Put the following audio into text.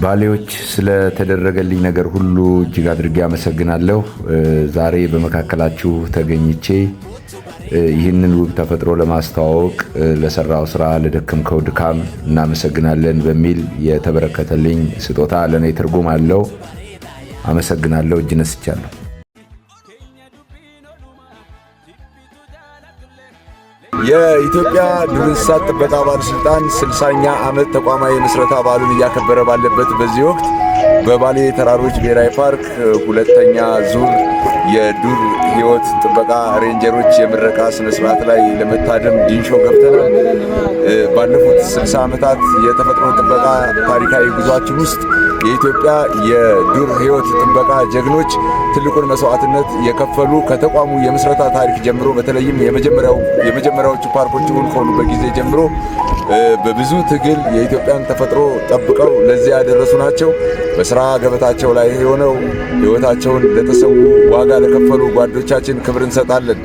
ባሌዎች፣ ስለተደረገልኝ ነገር ሁሉ እጅግ አድርጌ አመሰግናለሁ። ዛሬ በመካከላችሁ ተገኝቼ ይህንን ውብ ተፈጥሮ ለማስተዋወቅ ለሰራው ስራ፣ ለደከምከው ድካም እናመሰግናለን በሚል የተበረከተልኝ ስጦታ ለእኔ ትርጉም አለው። አመሰግናለሁ። እጅ ነስቻለሁ። የኢትዮጵያ ዱር እንስሳት ጥበቃ ባለስልጣን 60ኛ ዓመት ተቋማዊ ምስረታ በዓሉን እያከበረ ባለበት በዚህ ወቅት በባሌ ተራሮች ብሔራዊ ፓርክ ሁለተኛ ዙር የዱር ሕይወት ጥበቃ ሬንጀሮች የምረቃ ስነ ስርዓት ላይ ለመታደም ዲንሾ ገብተናል። ባለፉት 60 ዓመታት የተፈጥሮ ጥበቃ ታሪካዊ ጉዟችን ውስጥ የኢትዮጵያ የዱር ሕይወት ጥበቃ ጀግኖች ትልቁን መስዋዕትነት የከፈሉ፣ ከተቋሙ የምስረታ ታሪክ ጀምሮ፣ በተለይም የመጀመሪያዎቹ ፓርኮች እውን ከሆኑበት ጊዜ ጀምሮ በብዙ ትግል የኢትዮጵያን ተፈጥሮ ጠብቀው ለዚያ ያደረሱ ናቸው። በስራ ገበታቸው ላይ ሆነው ሕይወታቸውን ለተሰዉ፣ ዋጋ ለከፈሉ ጓዶቻችን ክብር እንሰጣለን።